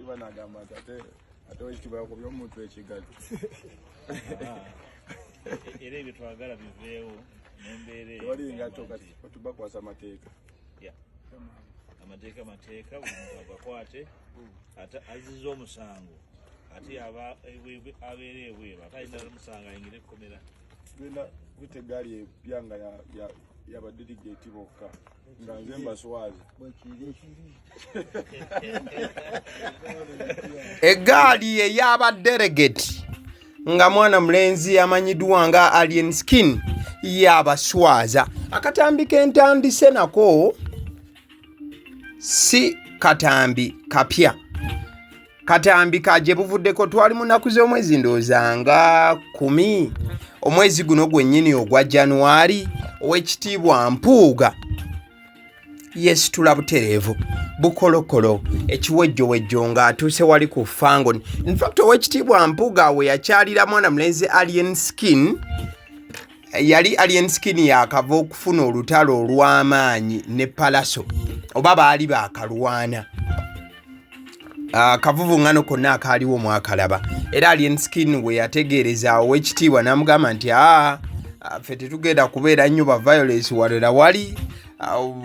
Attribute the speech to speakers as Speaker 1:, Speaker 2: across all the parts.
Speaker 1: Banagamba nti ate wekitiibwa yakubye omuntu ekigali.
Speaker 2: Era ebyo twagala biveewo n'embeera eyo.
Speaker 1: Tewali ngatto kati otubakwasa amateeka.
Speaker 2: Amateeka mateeka, buli muntu agakwate. Ate azizza omusango ate aba abeera ebweru, ate alina omusango ayingire ekkomera.
Speaker 1: Tugenda kuyita eggaali empya nga yabadelegate bokka, nga nze mbaswaza.
Speaker 3: Eggaali ey'abadelegate nga mwana mulenzi amanyiddwa nga Alien Skin yabaswaza. Akatambi kentandise nako si katambi kapya, katambi ka gye buvuddeko. Twali mu nnaku z'omwezi ndowooza nga 10 omwezi guno gwennyini ogwa Januari. Ow'ekitiibwa Mpuuga yesitula butereevu bukolokolo ekiwejjowejjo ng'atuuse wali ku Fangon. Infact, ow'ekitiibwa Mpuuga we yakyalira mwana mulenzi Alien Skin, yali Alien Skin yakava okufuna olutalo olw'amaanyi ne Palaso, oba baali baakalwana akavuvuŋŋano konna akaaliwo mwakalaba. Era Alien Skin we yategeereza ow'ekitiibwa n'amugamba nti aa, ffe tetugenda kubeera nnyo ba violence walala wali.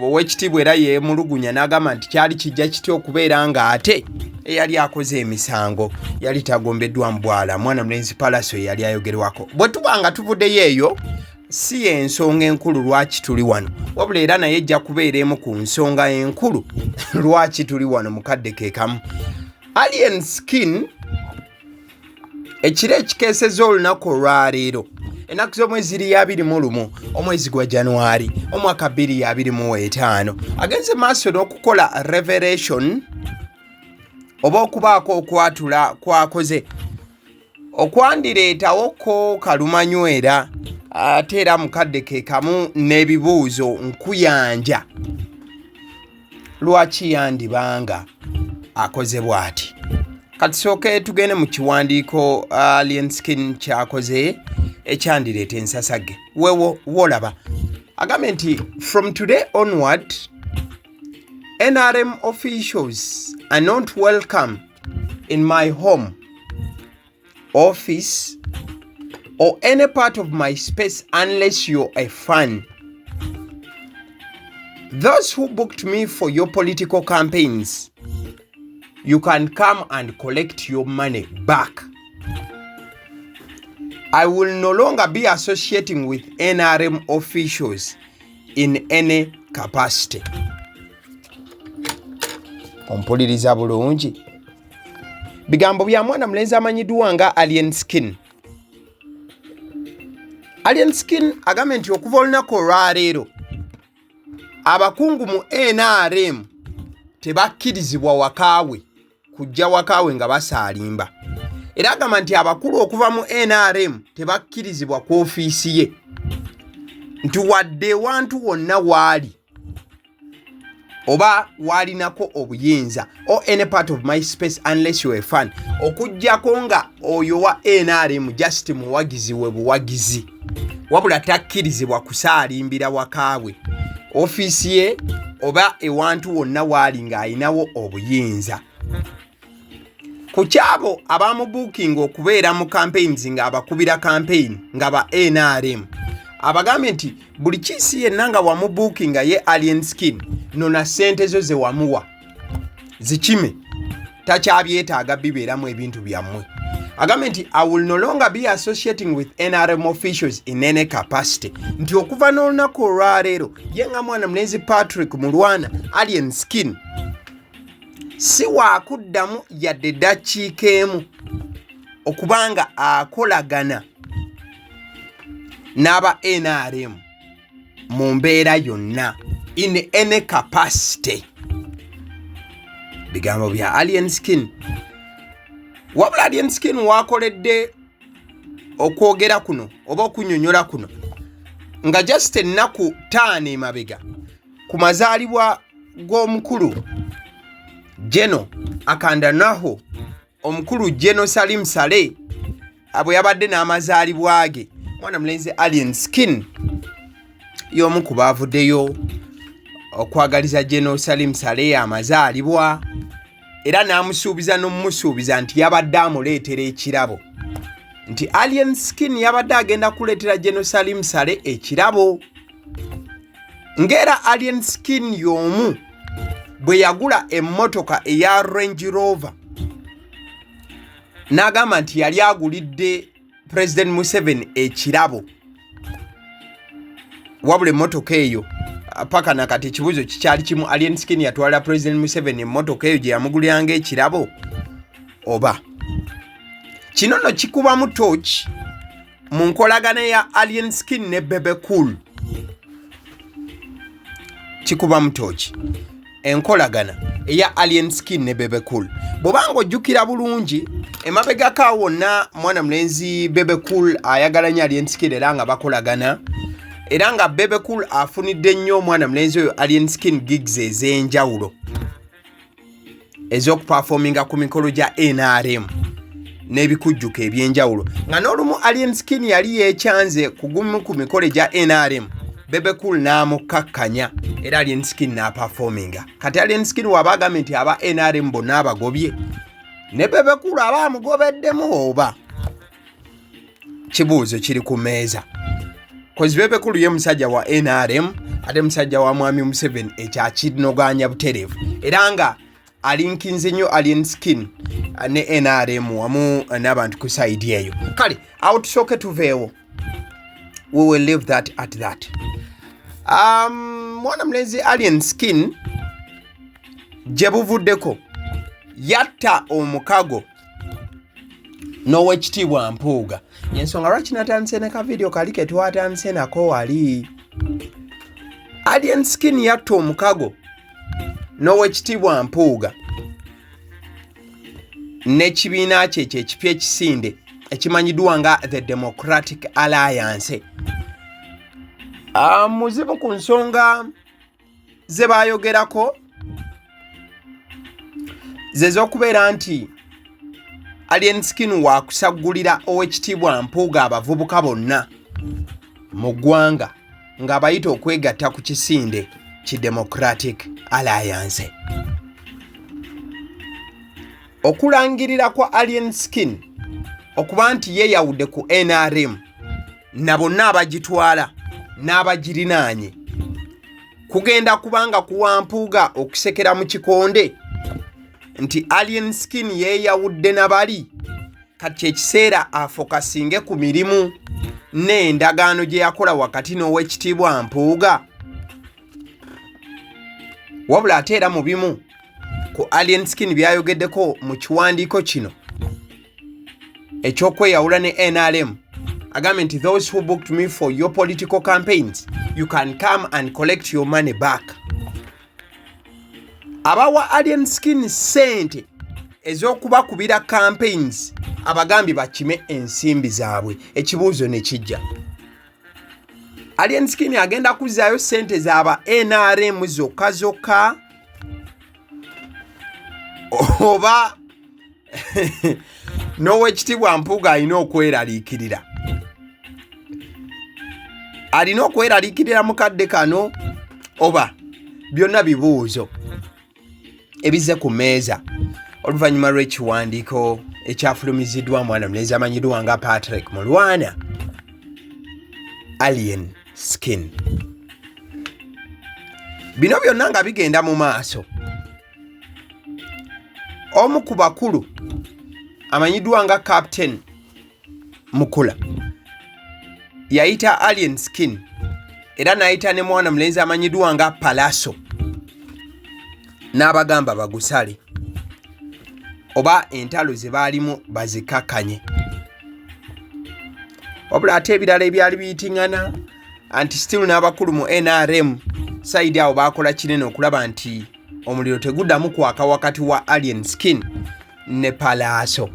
Speaker 3: Ow'ekitiibwa era yeemulugunya n'agamba nti kyali kijja kitya okubeera nga ate eyali akoze emisango yali tagombeddwa mbwala, mwana mulenzi Palaso eyali ayogerwako. Bwe tuba nga tuvuddeyo, eyo si y'ensonga enkulu lwaki tuli wano, wabula era naye ejja kubeera emu ku nsonga enkulu lwaki tuli wano. Mu kadde ke kamu, Alien Skin ekiro ekikeeseza olunaku olwaleero, ennaku z'omwezi ziri 21 omwezi gwa Januari omwaka 2025, agenze maaso n'okukola revelation oba okubaako okwatula kwakoze okwandireetawo ko kalumanywera, ate era mukadde ke kamu n'ebibuuzo nkuyanja lwaki yandibanga akoze bw'ati. Kati sooke tugende mu kiwandiiko Alien Skin kyakoze ekyandireeta ensasage. Wewo wolaba agambye nti, "From today onward, NRM officials are not welcome in my home, office or any part of my space unless you're a fan. Those who booked me for your political campaigns, you can come and collect your money back. I will no longer be associating with NRM officials in any capacity." Ompuliriza bulungi, bigambo bya mwana mulenzi amanyiddwa nga Alien Skin. Alien Skin agambye nti okuva olunaku olwaleero abakungu mu NRM tebakkirizibwa wakaawe kujja wakaawe nga basaalimba. Era agamba nti abakulu okuva mu NRM tebakkirizibwa ku ofiisi ye, nti wadde ewantu wonna waali oba waalinako obuyinza, "or any part of my space unless you're a fan", okugjako nga oyo wa NRM just muwagizi we buwagizi, wabula takkirizibwa kusaalimbira wakaabwe, ofiisi ye oba ewantu wonna waali ng'ayinawo obuyinza. Ku kyabo abamubuukinga okubeera mu campaigns ng'abakubira campaign nga ba NRM, abagambye nti buli kiisi yenna nga wamubuukinga ye Alien Skin, nona ssente zo ze wamuwa zikime, takyabyetaaga bibeeramu ebintu byammwe. Agambye nti, "I will no longer be associating with NRM officials in any capacity", nti okuva n'olunaku olwaleero ye nga mwana mulenzi Patrick Mulwana Alien Skin si waakuddamu yadde ddakiika emu okubanga akolagana n'aba NRM mu mbeera yonna, in any capacity. Bigambo bya Alien Skin. Wabula Alien Skin wakoledde okwogera kuno oba okunyonyola kuno nga just ennaku 5 emabega ku mazaalibwa g'omukulu Geno Akandanaho, omukulu Geno Salim Saleh bwe yabadde n'amazaalibwa ge, mwana mulenzi Alien Skin y'omu ku baavuddeyo okwagaliza Geno Salim Saleh amazaalibwa. Era n'amusuubiza n'omusuubiza nti yabadde amuleetera ekirabo, nti Alien Skin yabadde agenda kuleetera General Salim Saleh ekirabo. Ng'era Alien Skin y'omu bwe yagula emmotoka eya Range Rover n'agamba nti yali agulidde President Museveni ekirabo, wabula emmotoka eyo paka nakati ekibuuzo kikyali kimu: Alien Skin yatwalira President Museveni emmotoka eyo gye yamuguliranga ekirabo oba? Kino nno kikubamu torch mu nkolagana ya Alien Skin ne Bebe Cool. Kikubamu torch enkolagana eya Alien Skin ne Bebe Cool. Bw'obanga ojjukira bulungi, emabegako wonna mwana mulenzi Bebe Cool ayagala nnyo Alien Skin, era nga bakolagana, era nga Bebe Cool afunidde nnyo omwana mulenzi oyo Alien Skin gigs ez'enjawulo ez'okuperforminga ku mikolo gya NRM n'ebikujjuko ebyenjawulo, nga n'olumu Alien Skin yali yeekyanze ku gumu ku mikolo egya NRM, Bebe Cool n'amukkakkanya era Alien Skin n'aperforminga. Kati Alien Skin waba agambye nti aba NRM bonna abagobye, ne Bebe Cool aba amugobeddemu oba? Kibuuzo kiri ku mmeeza, 'cause Bebe Cool ye musajja wa NRM ate musajja wa Mwami Museveni, ekyakinoganya butereevu, era nga alinkinze nnyo Alien Skin ne NRM wamu n'abantu ku side eyo. Kale awo tusooke tuveewo, we will leave that at that. Mwana mulenzi Alien Skin gye buvuddeko yatta omukago n'Owekitiibwa Mpuuga. Ensonga lwaki natandise ne kavidiyo kali ke twatandise nako wali, Alien Skin yatta omukago n'Owekitiibwa Mpuuga n'ekibiina kye ekyo ekipya ekisinde ekimanyiddwa nga the Democratic Alliance. Muzibu ku nsonga ze bayogerako ze z'okubeera nti Alien Skin waakusaggulira Owekitiibwa Mpuuga abavubuka bonna mu ggwanga ng'abayita okwegatta ku kisinde ki Democratic Alliance. Okulangirira kwa Alien Skin okuba nti yeeyawudde ku NRM na bonna abagitwala n'abagirinaanye kugenda kubanga kuwa Mpuuga okusekera mu kikonde nti Alien Skin yeeyawudde na bali, kati ekiseera afocusinge ku mirimu n'endagaano gye yakola wakati n'Owekitiibwa Mpuuga. Wabula ate era mu bimu ku Alien Skin byayogeddeko mu kiwandiiko kino ekyokweyawula ne NRM, agambye nti, "Those who booked me for your political campaigns, you can come and collect your money back." Abawa Alien Skin ssente ez'okubakubira campaigns abagambye bakime ensimbi zaabwe. Ekibuuzo ne kijja: Alien Skin agenda kuzzaayo ssente z'aba NRM zokka zokka oba n'Owekitiibwa Mpuuga alina okweraliikirira? Alina okweraliikirira mu kadde kano oba? Byonna bibuuzo ebizze ku mmeeza oluvannyuma lw'ekiwandiiko ekyafulumiziddwa mwana mulenzi amanyiddwa nga Patrick Mulwana, Alien Skin. Bino byonna nga bigenda mu maaso, omu ku bakulu amanyiddwa nga Captain Mukula yayita Alien Skin era n'ayita ne mwana mulenzi amanyiddwa nga Palaso n'abagamba bagusale oba entalo ze baalimu bazikakkanye. Wabula ate ebirala ebyali biyitiŋŋana anti still n'abakulu mu NRM side awo baakola kinene okulaba nti omuliro teguddamu kwaka wakati wa Alien Skin ne Palaaso.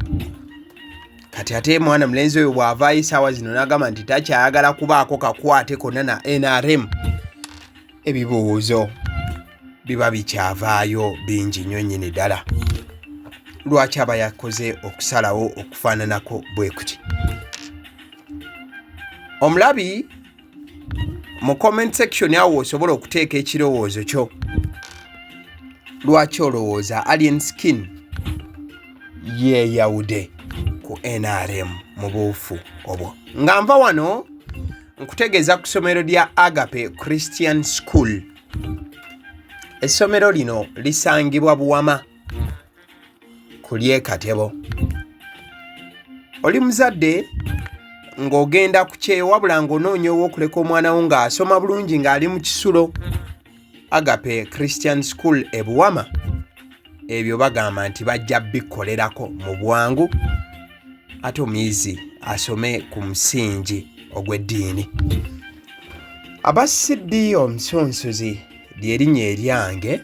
Speaker 3: Kati ate mwana mulenzi oyo bw'avaayo essaawa zino n'agamba nti takyayagala kubaako kakwate konna na NRM, ebibuuzo biba bikyavaayo bingi nnyo nnyini ddala. Lwaki aba yakoze okusalawo okufaananako bwe kuti? Omulabi, mu comment section awo osobola okuteeka ekirowoozo kyo. Lwaki olowooza Alien Skin Yeeyawude ku NRM mu buufu obwo. Nga nva wano nkutegeeza ku ssomero lya Agape Christian School. Essomero lino lisangibwa Buwama ku ly'e Katebo. Oli muzadde ng'ogenda ku kyeyo wabula ng'onoonya ow'okuleka omwana wo ng'asoma bulungi ng'ali mu kisulo, Agape Christian School e Buwama ebyo bagamba nti bajja bikolerako mu bwangu ate omuyizi asome ku musingi ogw'eddiini. Aba CB omusunsuzi ly'erinnya eryange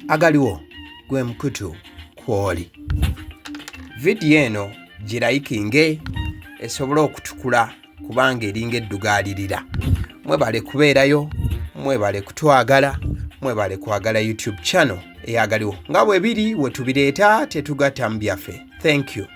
Speaker 3: agaliwo gwe mukutu kwoli. Vidiyo eno girayikinge esobole okutukula kubanga eringa eddugaalirira. Mwebale kubeerayo, mwebale kutwagala, mwebale kwagala YouTube channel eyagaliwo. Nga bwe biri we tubireeta, tetugatta mu byaffe. Thank you.